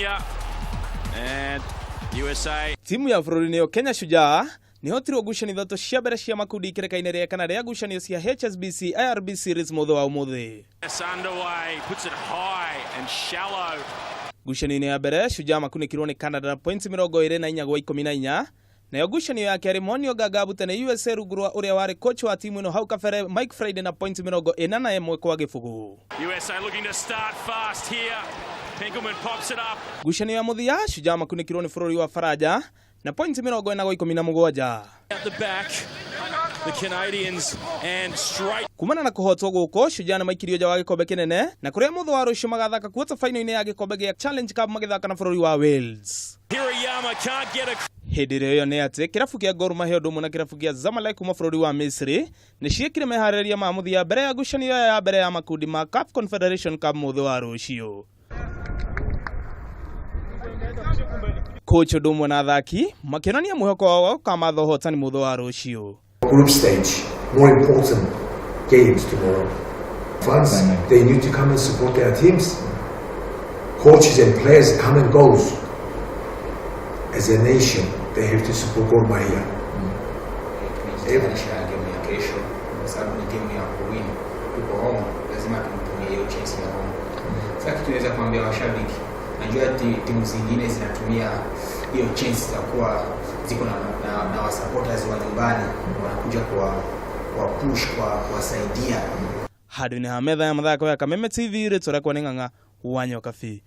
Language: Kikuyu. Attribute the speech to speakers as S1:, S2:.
S1: Yeah. And USA
S2: Timu ya bũrũri nĩyo Kenya Shujaa nĩhotirwo ngucanio ithatũ cia mbere cia makundi ikereka-inĩ rĩa kana rĩa ngucanio cia HSBC IRB Series mũthĩ wa ũmũthĩ.
S1: Is underway, puts it high and shallow.
S2: Ngucanio-inĩ ya mbere Shujaa makunĩkirwo nĩ Canada na points 24 gwa 14, nayo ngucanio ya kerĩ monio ngangabute nĩ USA rungu rwa ũrĩa warĩ coach wa timu ĩno hau kabere Mike Friday na points 41 kwa gĩbũgũ.
S1: USA looking to start fast here. Pinkelman pops it up.
S2: Ngucanio ya mũthia Shujaa makunĩkirwo nĩ bũrũri wa Faranja na points 40 gwa 17.
S1: Out the back, the Canadians and straight
S2: Kumana na kũhotwo gũkũ, Shujaa nĩ maikirio nja wa gĩkombe kĩnene na kũrĩa mũthĩ wa rũciũ magathaka quarter final-inĩ ya gĩkombe gĩa Challenge Cup magĩthaka na bũrũri wa Wales.
S1: Hirayama can't get a
S2: Hĩndĩ ĩrĩa ĩyo nĩ atĩ kĩrabu kĩa Gor Mahia ũndũ ũmwe na kĩrabu kĩa Zamalek kuma bũrũri wa Misri nĩ ciĩkire meharĩrĩria ma mũthia mbere ya ngucanio ya mbere ya makundi ma CAF Confederation Cup mũthĩ wa rũciũ. Coach ũndũ ũmwe na athaki makĩonania mwĩhoko wao wa gũkamatha ũhotani mũthĩ wa rũciũ.
S3: Group stage, more important games tomorrow. Fans, they need to come and support their teams. Coaches and players come and goes. As a nation, they have to support Gor Mahia.
S4: Tunajitayarisha game ya kesho kwa sababu ni game ya kuwin. Tuko home, lazima tutumie hiyo chance ya home. Sasa kitu naweza kuambia washabiki, najua timu zingine zinatumia hiyo chance za kuwa ziko na wasupporters wa nyumbani wanakuja kwa push, kwa kuwasaidia.
S2: Handũ-inĩ ha metha ya mathako ya Kameme TV, rĩtwa rĩakwa nĩ Ng'ang'a wa Nyokabi.